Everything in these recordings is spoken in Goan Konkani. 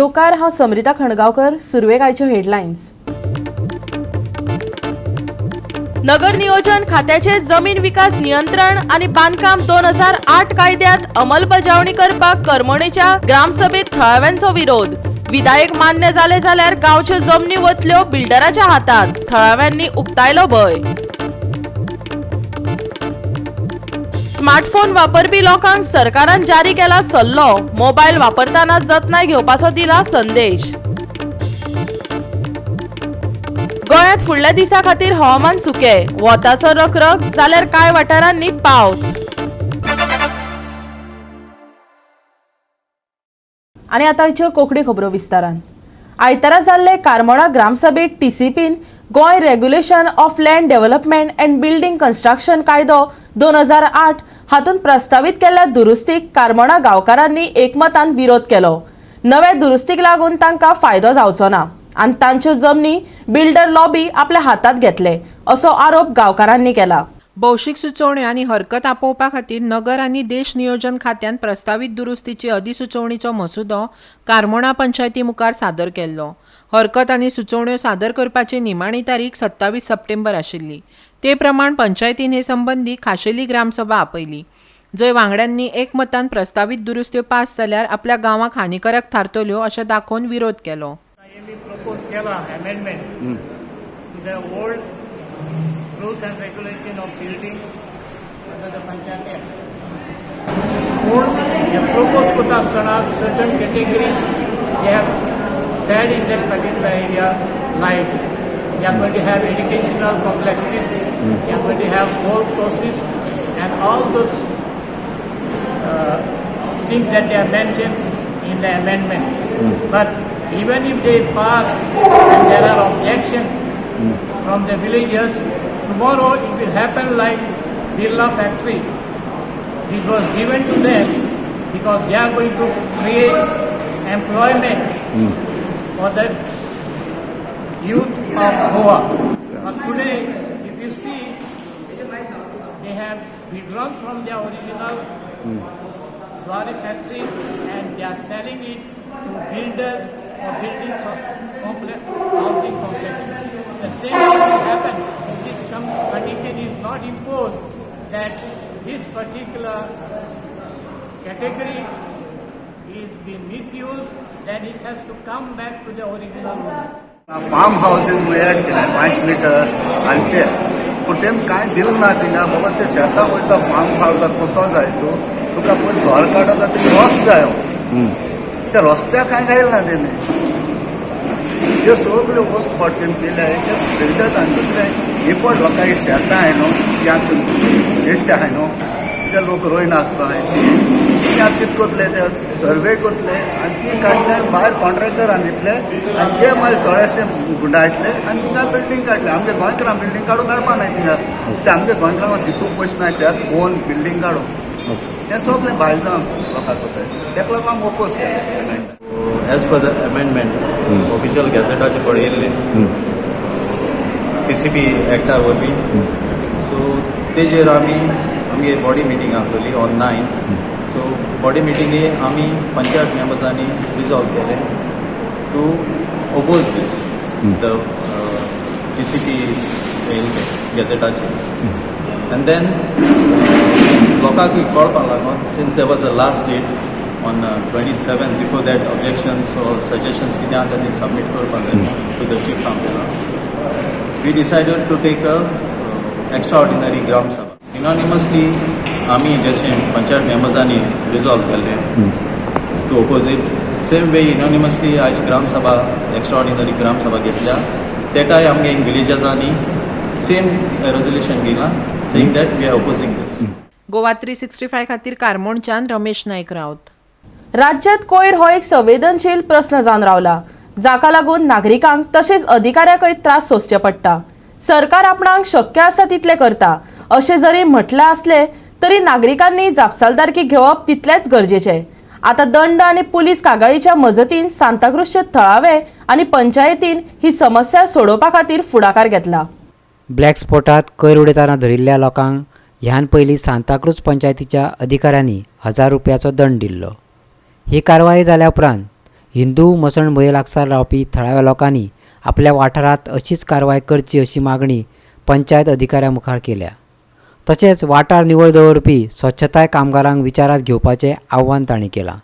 येवकार. हांव समरिता खणगांवकर. सुरवेक आयच्यो हेडलायन्स. नगर नियोजन खात्याचे जमीन विकास नियंत्रण आनी बांदकाम 2008 कायद्यात अंमलबजावणी करपाक करमणेच्या ग्रामसभेत थळाव्यांचो विरोध. विधायक मान्य जाले जाल्यार गांवच्यो जमनी वतल्यो बिल्डराच्या हातात, थळाव्यांनी उक्तायलो भंय. स्मार्टफोन वापरपी लोकांक सरकारान जारी केला सल्लो. मोबायल वापरतना जतनाय घेवपाचो दिला संदेश. गोंयांत फुडल्या दिसा खातीर हवामान सुकें. वोताचो रखरख जाल्यार कांय वाठारांनी पावस. आनी आतां आयच्यो कोंकणी खबरो विस्तारान. आयतारा जाल्ले Carmona ग्रामसभेत टीसीपीन Goa Regulation of Land Development and Building Construction कायदो 2008 हातूंत प्रस्तावीत केल्ल्या दुरुस्तीक कारमोणा गांवकारांनी एकमतान विरोध केलो. नव्या दुरुस्तीक लागून तांकां फायदो जावचो ना आनी तांच्यो जमनी बिल्डर लॉबी आपल्या हातात घेतले, असो आरोप गांवकारांनी केला. भौशीक सुचोवण्यो आनी हरकत आपोवपा खातीर नगर आनी देश नियोजन खात्यान प्रस्तावीत दुरुस्तीची अधिसुचोवणीचो मसुदो कारमोणा पंचायती मुखार सादर केल्लो. हरकत आनी सुचोवण्यो सादर करपाची निमाणी तारीख 27 सप्टेंबर आशिल्ली. ते प्रमाण पंचायतीन हे संबंदी खाशेली ग्रामसभा आपयली, जंय वांगड्यांनी एकमतान प्रस्तावीत दुरुस्त्यो पास जाल्यार आपल्या गांवाक हानिकारक थारतल्यो अशें दाखोवन विरोध केलो. मी प्रपोज केला amendment to the old rules and regulation of building under the Panchayat Act. पूण हे प्रपोज करता आसतना certain categories they have said in that particular area, like they are going to have educational complexes, they are going to have golf courses and all those things that they have mentioned in the amendment. But even if they pass and there are objections from the villagers, tomorrow it will happen like Birla factory. It was given to them because they are going to create employment for the youth of Goa. But today, if you see, they have withdrawn from their original Zuari factory and they are selling it to builders for buildings of complex, housing complexes. The same thing will happen if this condition is not imposed that this particular category is being misused, then it has to come back to the original owner. Farm houses add केले 5 मिटर आनी ते, पूण तेम कांय दिलें ना थिंगा. बाबा, ते शेतां वयता, फार्म हावसाक कोतो जाय तूं, तुका पयलीं घर काडप जाय, ते रस्तो जायो. त्या रस्त्याक कांय घायलें ना तेणी. त्यो सगल्यो वस्त पडटेन केले ते बिल्डर्स. आनी दुसरें हे पड लोकांची शेतां आहाय न्हू, ती आमचे वेस्ट आहाय न्हू, ते लोक रोयना आसता हाय, ती आतां कितें करतले? ते सर्वे करतले आनी ती काडले आनी भायर कॉन्ट्रॅक्टरान दितले आनी ते मागीर थोडेशे गुंडायतले आनी थिंगा बिल्डींग काडले. आमच्या गोंयकारांक बिल्डींग काडूंक मेळपा नाय थिंगा. ते आमच्या गोंयकारांक तितूंक पयशे नाय शेत ओन बिल्डींग काडूंक. तें सगळें भायल जावन लोकांक करताय. तेका लागून आमी ओपोज केलें. As per the amendment official गॅझेटाचे पळयल्ले टीसीपी एक्टा वरवीं, सो तेजेर आमी आमगे बॉडी मिटींग आपयली ऑन 9. सो बॉडी मिटिंगे आमी पंचायत मेंबर्सांनी रिजॉल्व केलें to oppose this the TCP गॅझेटाचे. And then लोकांकूय कळपाक लागून, since there was a last date on 27, before that objections or suggestions कितें आसा ती सबमीट करपाक जाय to the chief commissioner, we decided to take a extraordinary Gram Sabha. Unanimously आमी जशें पंचायत मेंबर्सांनी रिजॉल्व केल्लें to oppose it, same way unanimously आयज ग्रामसभा, एक्स्ट्राऑर्डिनरी ग्रामसभा घेतल्या. तेकाय आमगे विलेजर्सांनी सेम रेजोल्युशन दिलां, saying that we are opposing this. Goa 365 खातीर कारमोणच्यान रमेश नायक राऊत. राज्यात कोयर हो एक संवेदनशील प्रस्न जावन रावला, जाका लागून नागरिकांक तशेंच अधिकाऱ्याकय त्रास सोंसचे पडटा. सरकार आपणाक शक्य आसा तितलें करता अशें जरी म्हटलां आसलें तरी नागरिकांनी जापसालदारकी घेवप तितलेंच गरजेचें. आतां दंड आनी पुलीस कागाळीच्या मजतीन सांताक्रुजचे थळावे आनी पंचायतीन ही समस्या सोडोवपा खातीर फुडाकार घेतला. ब्लॅक स्पॉटात कोयर उडयतना धरिल्ल्या लोकांक ह्यान पयलीं सांताक्रूज पंचायतीच्या अधिकाऱ्यांनी 1000 रुपयाचो दंड दिल्लो. ही कारवाय जाल्या उपरांत हिंदू मसणभुंये लागसार रावपी थळाव्या लोकांनी आपल्या वाठारांत अशीच कारवाय करची अशी मागणी पंचायत अधिकाऱ्यां मुखार केल्या. तशेंच वाठार निवळ दवरपी स्वच्छताय कामगारांक विचारांत घेवपाचें आव्हान तांणी केलां.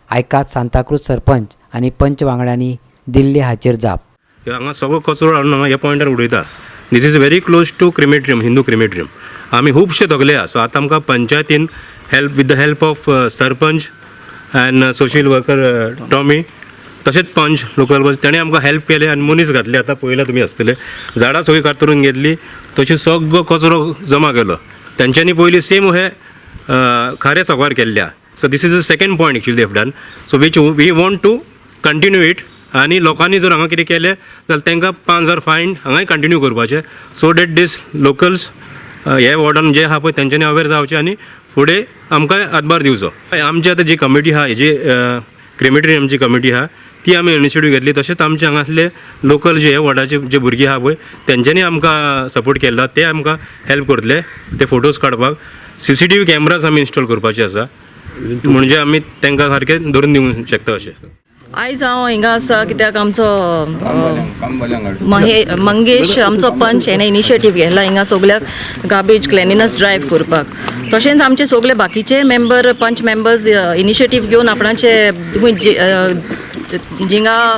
आयकात सांताक्रूज सरपंच आनी पंच वांगड्यांनी दिल्ली हाचेर जाप. हांगा सगळो कचरो हाडून हांगा ह्या पॉयंटार उडयता. This is very close to crematorium, Hindu crematorium. आमी खुबशे थकले आसा. सो आतां आमकां पंचायतीन help with the help of sarpanch and social worker Tommy, तशेंच पंच लोकल बस तेणें आमकां हेल्प केलें आनी मनीस घातले. आतां पळयला तुमी आसतले, झाडां सगळीं कातरून घेतली, तशें सगळो कचरो जमा केलो तेंच्यांनी. पयलीं सेम हे खारे साकवार केल्ले आहा. So this is a second point actually have done, so which we want to continue it. आनी लोकांनी जर हांगा कितें केलें जाल्यार तांकां 5,000 फायन हांगाय कंटिन्यू करपाचें, सो that these locals हे वॉर्डान जे आहा पळय तेंच्यांनी अवेर जावचें आनी फुडें आमकां हातभार दिवचो. आमची आतां जी कमिटी आहा, हेजी क्रिमेटोरियमची कमिटी आहा, ती आमी इनिशिएटीव घेतली. तशेंच आमचे हांगासले लोकल जे हे वॉर्डाचे जे भुरगीं आहा पळय तेंच्यांनी आमकां सपोर्ट केल्लो, ते आमकां हेल्प करतले ते फोटोज काडपाक. सीसीटीव्ही कॅमराज आमी इन्स्टॉल करपाचे आसा, म्हणजे आमी तांकां सारकें धरून दिवंक शकता अशें. आयज हांव हिंगा आसा कित्याक आमचो महे मंगेश आमचो पंच हेणे इनिशिएटीव घेतला हिंगा सगल्याक गार्बेज क्लिनिनस ड्रायव्ह करपाक. तशेंच आमचे सगळे बाकीचे मेंबर, पंच मेंबर्स इनिशिएटीव घेवन आपणाचे जिंगा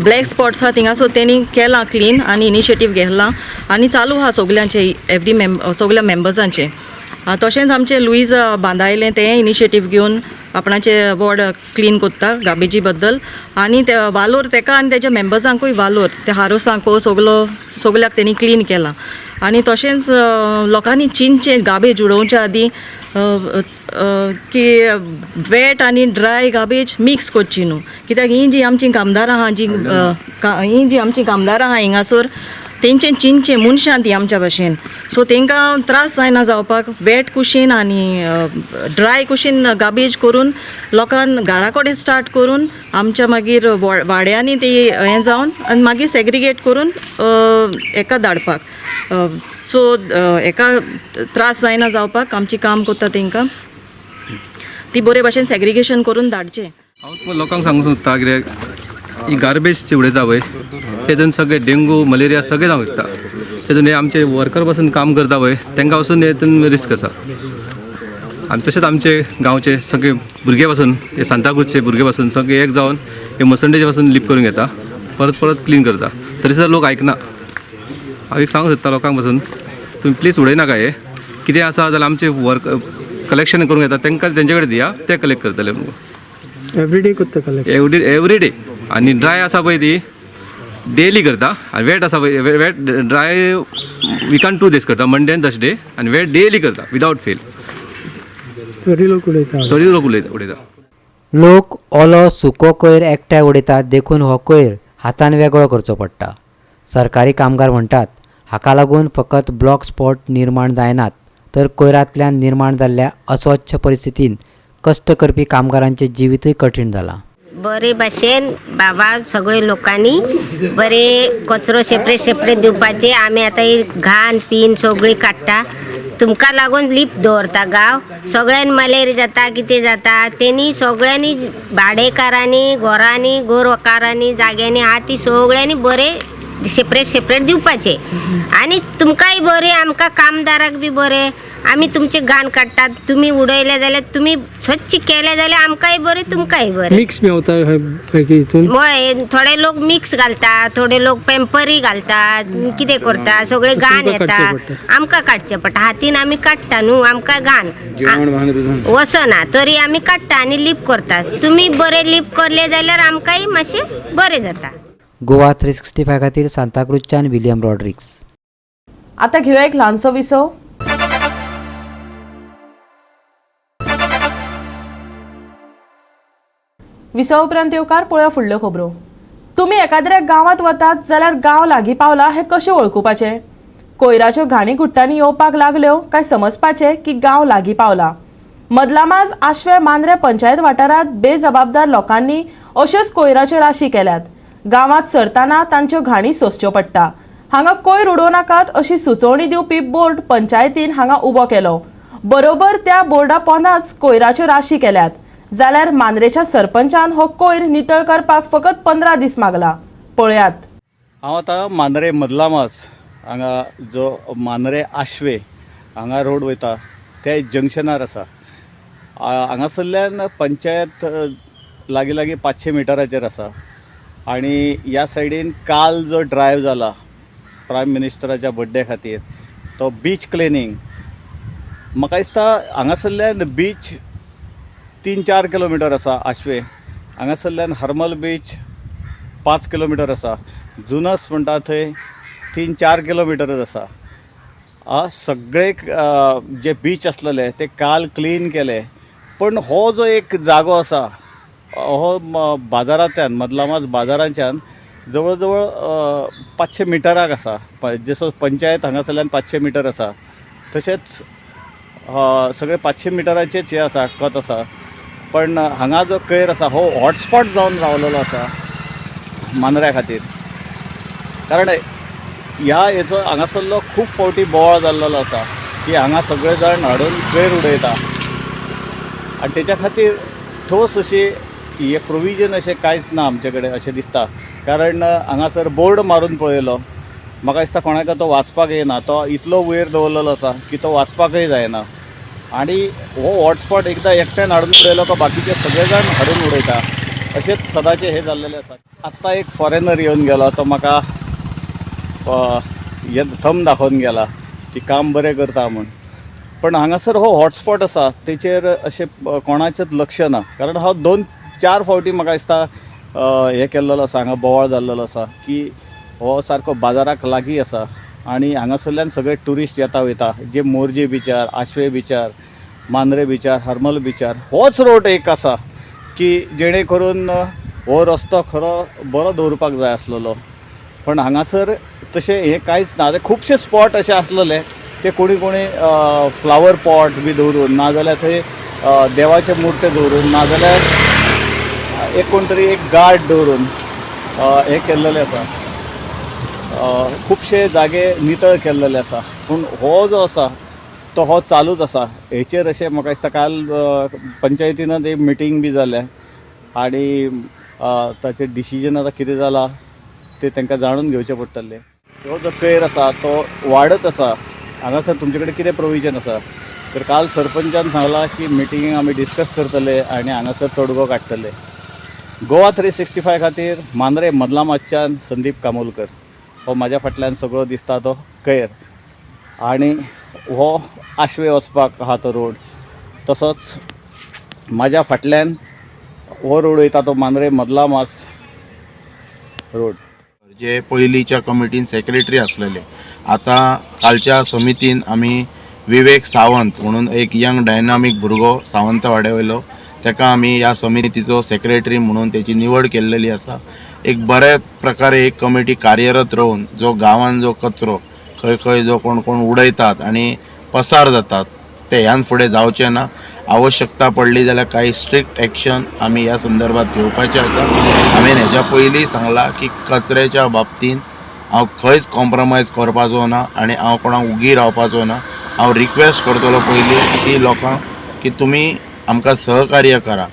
ब्लॅक स्पॉट्स आहा थिंगासो तेणी केलां क्लीन आनी इनिशिएटीव घेतलां आनी चालू आहा सगल्यांचे एवरी मेम सगल्या मेंबर्सांचे. तशेंच आमचे लुईज बांदायलें तें इनिशिएटीव घेवन आपणाचे वॉर्ड क्लीन करता गार्बेजी बद्दल आनी ते वालोर तेका आनी तेज्या मेंबर्सांकूय वालोर ते हारोसांको सगलो सगल्याक तेणी क्लीन केलां. आनी तशेंच लोकांनी चिंतचें गार्बेज उडोवच्या आदीं की वेट आनी ड्राय गार्बेज मिक्स करची न्हू, कित्याक हीं जीं आमचीं कामदारां आहा जीं हीं जीं आमचीं कामदारां आहा हिंगासर तेंचें चिंतचें मनशां तीं आमच्या भशेन, सो तेंकां त्रास जायना जावपाक. वेट कुशीन आनी ड्राय कुशीन गार्बेज करून लोकांक घरा कडेन स्टार्ट करून आमच्या मागीर वाड्यांनी ती हें जावन आनी मागीर सेग्रिगेट करून हेका धाडपाक, सो हेका त्रास जायना जावपाक. आमची काम करता तेंकां ती बरे भशेन सेग्रिगेशन करून धाडचें. हांव लोकांक सांगूंक सोदता कित्याक ही गार्बेज जी उडयता पळय तेतून सगळे डेंगू मलेरिया सगळें जावंक शकता. तेतून हे आमचे वर्कर पासून काम करता पळय तांकां पासून हेतून रिस्क आसा. आनी तशेंच आमचे गांवचे सगळे भुरगे पासून, हे सांताक्रूजचे भुरगे पासून सगळे एक जावन हे मसंडेचे पासून लिप करून घेता, परत परत क्लीन करता, तरी सुद्दां लोक आयकना. हांव एक सांगूंक सोदता लोकांक पासून, तुमी प्लीज उडयनाका. हे कितें आसा जाल्यार आमचे वर्क कलेक्शन करून घेता तांकां तेंचे कडेन दिया, ते कलेक्ट करतले. एवरीडे करता कलेक्ट? Every day. आनी ड्राय आसा पळय ती डेली करता, आनी वेट आसा पळय, वेट ड्राय विकान 2 days करता, मंडे आनी थर्सडे, आनी वेट डेली करता विदावट फेल. तरी लोक उडयता. तरी लोक उडयता. लोक ओलो सुको कोयर एकठांय उडयतात, देखून हो कोयर हातान वेगळो करचो पडटा. सरकारी कामगार म्हणटात हाका लागून फकत ब्लॉक स्पॉट निर्माण जायनात, तर कोयरांतल्यान निर्माण जाल्ल्या अस्वच्छ परिस्थितीन कश्ट करपी कामगारांचें जिवितूय कठीण जालां. बरे भाशेन बाबा सगळे लोकांनी बरे कचरो सेपरेट सेपरेट दिवपाचे. आमी आतां ही घाण पीन सगळी काडटा, तुमकां लागून लिप दवरता गांव. सगळ्यांक मलेरिया जाता, कितें जाता, तेणी सगळ्यांनी भाडेकारांनी, घरांनी, गोरकारांनी, जाग्यांनी आहा ती सगळ्यांनी बरे सेपरेट सेपरेट दिवपाचे. आनी तुमकांय बरें, आमकां कामदाराक बी बरें. आमी तुमचे घाण काडटात, तुमी उडयले जाल्यार, तुमी स्वच्छ केले जाल्यार आमकांय बरें, तुमकांय बरें. मिक्स मेवता हितून? हय, थोडे लोक मिक्स घालता, थोडे लोक पेंपरी घालता, कितें करता, सगळे घाण येता, आमकां काडचें पडटा. हातीन आमी काडटा न्हू, आमकां घाण वचना तरी आमी काडटा आनी लिप करता. तुमी बरें लिप करले जाल्यार आमकांय मातशें बरें जाता. गोवा 365 खातीर सांताक्रूजच्यान विलियम रॉड्रिक्स. आतां घेवया एक ल्हानसो विसव. विसव उपरांत येवकार पळोवया फुडल्यो खबरो. तुमी एकाद्र्या गांवांत वतात जाल्यार गांव लागीं पावला हें कशें वळखुपाचें? कोयराच्यो घाणी गुट्टांनी येवपाक लागल्यो काय समजपाचें की गांव लागीं पावला. मदलामाज आश्वे मांद्रे पंचायत वाठारांत बेजबाबदार लोकांनी अश्योच कोयराच्यो राशी केल्यात. गांवांत सरतना तांच्यो घाणी सोंसच्यो पडटा. हांगा कोयर उडोवं नाकात अशी सुचोवणी दिवपी बोर्ड पंचायतीन हांगा उबो केलो. बरोबर त्या बोर्डा पोंदाच कोयराच्यो राशी केल्यात. जाल्यार मांद्रेच्या सरपंचान हो कोयर नितळ करपाक फकत 15 दीस मागला. पळयात. हांव आतां मांद्रे मदलामास हांगा जो मांद्रे आश्वे हांगा रोड वयता त्या जंक्शनार आसा. हांगासरल्यान पंचायत लागीं लागीं 500 मिटराचेर आसा आनी ह्या सायडीन काल जो ड्रायव जाला प्रायम मिनिस्टराच्या बड्डे खातीर तो बीच क्लिनींग, म्हाका दिसता हांगासरल्यान बीच 3-4 किलोमिटर आसा आश्वे, हांगासरल्यान हरमल बीच 5 किलोमिटर आसा, जुनस म्हणटा थंय 3-4 किलोमिटरच आसा. सगळे जे बीच आसलेले ते काल क्लीन केले, पण हो जो एक जागो आसा हो बाजारांतल्यान मदलामाज बाजारांच्यान जवळ जवळ 500 मिटराक आसा. जसो पंचायत हांगासरल्यान 500 मिटर आसा, तशेंच सगळे 500 मिटराचेच हे आसा कत आसा. पण हांगा जो कोयर आसा हो हॉटस्पॉट जावन रावलेलो आसा मांद्र्या खातीर, कारण ह्या हेचो हांगासरलो खूब फावटी बोवाळ जाल्लो आसा की हांगा सगळे जाण हाडून कोयर उडयता आनी तेच्या खातीर ठोस अशी हे प्रोविजन अशें कांयच ना आमचे कडेन अशें दिसता. कारण हांगासर बोर्ड मारून पळयलो, म्हाका दिसता कोणाक तो वाचपाक येना, तो इतलो वयर दवरलेलो आसा की तो वाचपाकय जायना. आनी हो हॉटस्पॉट एकदां एकट्यान हाडून उडयलो का बाकीचे सगळे जाण हाडून उडयता, अशेंच सदांचें हें जाल्लेलें आसा. आत्तां एक फॉरेनर येवन गेलो, तो म्हाका हे थंब दाखोवन गेला की काम बरें करता म्हूण, पण हांगासर हो हॉटस्पॉट आसा तेचेर अशें कोणाचेंच लक्ष ना. कारण हांव 2-4 फावटी म्हाका दिसता हें केल्लेलो आसा, हांगा बोवाळ जाल्लेलो आसा की हो सारको बाजाराक लागीं आसा आनी हांगासरल्यान सगळे ट्युरिस्ट येता वयता, जे मोरजे बिचार, आश्वे बिचार, मांद्रे बिचार, हरमल बिचार, होच रोड एक आसा की जेणे करून हो रस्तो खरो बरो दवरपाक जाय आसलेलो, पण हांगासर तशें हें कांयच ना. आतां खुबशे स्पॉट अशे आसलेले ते कोणी कोणी फ्लावर पॉट बी दवरून, नाजाल्यार थंय देवाचे मुर्ते दवरून, नाजाल्यार एक कोण तरी एक गार्ड दवरून हें केल्लेलें आसा. खुबशे जागे नितळ केल्लेले आसा, पूण हो जो आसा तो हो चालूच आसा. हेचेर अशें म्हाका दिसता काल पंचायतीनच एक मिटींग बी जालें आनी ताचें डिसिजन आतां कितें जालां तें तांकां जाणून घेवचें पडटलें. हो जो कोयर आसा तो वाडत आसा, हांगासर तुमचे कडेन कितें प्रोविजन आसा? तर काल सरपंचान सांगलां की मिटिंगेक आमी डिस्कस करतले आनी हांगासर तोडगो काडटले. गोवा 365 खातीर मांद्रे मदलामाजच्यान संदीप कामोलकर. हो म्हाज्या फाटल्यान सगळो दिसता तो कोयर आनी हो आश्वे वचपाक आहा तो रोड, तसोच म्हाज्या फाटल्यान हो रोड वयता तो मांद्रे मदलामाज रोड. जे पयलींच्या कमिटीन सेक्रेटरी आसलेले, आतां कालच्या समितीन आमी विवेक सावंत म्हणून एक यंग डायनामीक भुरगो सावंतवाड्या वयलो ताका आमी ह्या समितीचो सेक्रेटरी म्हणून तेची निवड केल्लेली आसा. एक बऱ्या प्रकारे एक कमिटी कार्यरत रावून जो गांवान जो कचरो खंय खंय जो कोण कोण उडयतात आनी पसार जातात ते ह्यान फुडें जावचें ना. आवश्यकता पडली जाल्यार कांय स्ट्रिक्ट एक्शन आमी ह्या संदर्भात घेवपाचें आसा. हांवें हेज्या पयलीं सांगलां की कचऱ्याच्या बाबतींत हांव खंयच कॉम्प्रोमायज करपाचो ना आनी हांव कोणाक उगी रावपाचो ना. हांव रिक्वेस्ट करतलो पयलीं की लोकांक की तुमी आमकां सहकार्य करा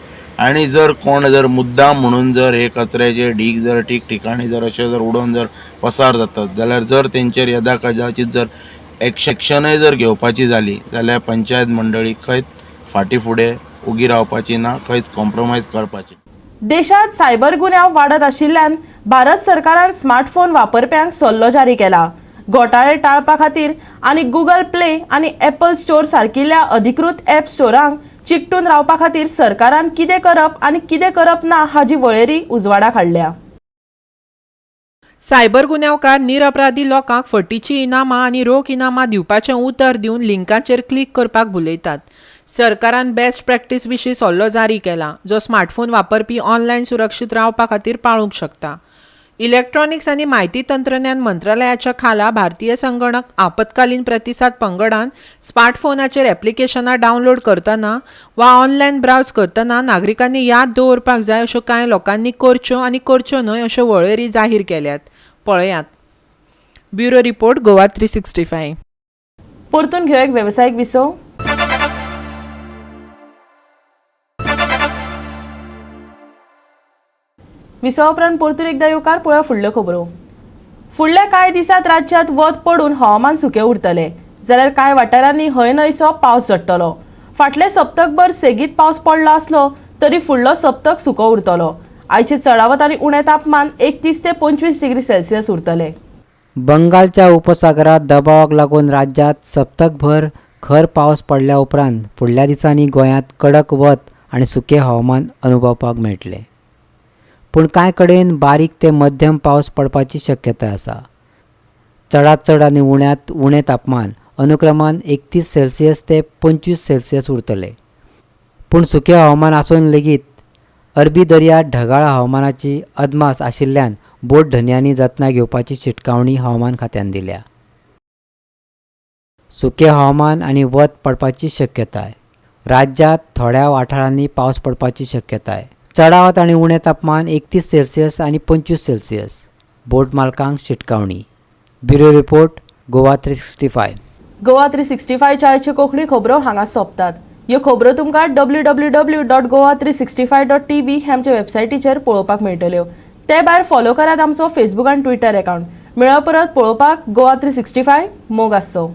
आनी जर कोण जर मुद्दाम म्हणून जर हे कचऱ्याचे ढीग जर ठीक ठिकाणी जर अशें जर उडोवन जर पसार जातात जाल्यार जर तेंचेर यदा कदाचीत जर एक्शनय जर घेवपाची जाली जाल्यार पंचायत मंडळी खंयच फाटीं फुडें उगी रावपाची ना, खंयच कॉम्प्रोमायज करपाची. देशात सायबर गुन्यांव वाडत आशिल्ल्यान भारत सरकारान स्मार्टफोन वापरप्यांक सल्लो जारी केला. घोटाळे टाळपा खातीर आनी गुगल प्ले आनी ॲपल स्टोर सारकिल्ल्या अधिकृत ॲप स्टोरांक चिकटून रावपा खातीर सरकारान कितें करप आनी कितें करप ना हाजी वळेरी उजवाडाक हाडल्या. सायबर गुन्यांवकार निरपराधी लोकांक फटीची इनामां आनी रोख इनामां दिवपाचें उतर दिवन लिंकाचेर क्लिक करपाक भुलयतात. सरकारान बेस्ट प्रॅक्टीस विशीं सल्लो जारी केला, जो स्मार्टफोन वापरपी ऑनलायन सुरक्षीत रावपा खातीर पाळूंक शकता. इलेक्ट्रॉनिक्स आनी म्हायती तंत्रज्ञान मंत्रालयाच्या खाला भारतीय संगणक आपत्कालीन प्रतिसाद पंगडान स्मार्टफोनाचेर एप्लिकेशनां डावनलोड करतना वा ऑनलायन ब्रावज करतना नागरिकांनी याद दवरपाक जाय अश्यो कांय लोकांनी करच्यो आनी करच्यो न्हय अश्यो वळेरी जाहीर केल्यात. पळयात. Bureau report, Goa 365. परतून घेवया एक वेवसायीक विसव. विसवा उपरांत परतून एकदा येवकार. पळोवया फुडल्यो खबरो. फुडल्या कांय दिसांत राज्यांत वत पडून हवामान सुकें उरतलें, जाल्यार कांय वाठारांनी हय न्हयसो पावस झडटलो. फाटले सप्तकभर सेगीत पावस पडलो आसलो तरी फुडलो सप्तक सुको उरतलो. आयचे चडावत आनी उणें तापमान 31 ते 25 डिग्री सेल्सियस उरतलें. बंगालच्या उपसागरात दबावाक लागून राज्यांत सप्तकभर खर पावस पडल्या उपरांत फुडल्या दिसांनी गोंयांत कडक वत आनी सुकें हवामान अनुभवपाक मेळटलें. पूण कांय कडेन बारीक ते मध्यम पावस पडपाची शक्यताय आसा. चडांत चड आनी उण्यांत उणें तापमान अनुक्रमान 31 सेल्सियस ते 25 सेल्सियस उरतलें. पूण सुकें हवामान आसून लेगीत अरबी दर्यांत ढगाळ हवामानाची अदमास आशिल्ल्यान बोट धनयांनी जतनाय घेवपाची शिटकावणी हवामान खात्यान दिल्या. सुकें हवामान आनी वत पडपाची शक्यताय. राज्यांत थोड्या वाठारांनी पावस पडपाची शक्यताय. चडावत आनी उणें तापमान 31 सेल्सियस आनी 25 सेल्सियस. बोट मालकांक शिटकावणी. Bureau report, Goa 365. Goa 365च्या आयच्यो कोंकणी खबरो हांगा सोंपतात. ह्यो खबरो तुमकां www.goa365.tv हे आमच्या वेबसायटीचेर पळोवपाक मेळटल्यो. ते भायर फॉलो करात आमचो फेसबूक आनी ट्विटर अकाउंट. मेळप परत पळोवपाक गोवा 365. मोग आसचो.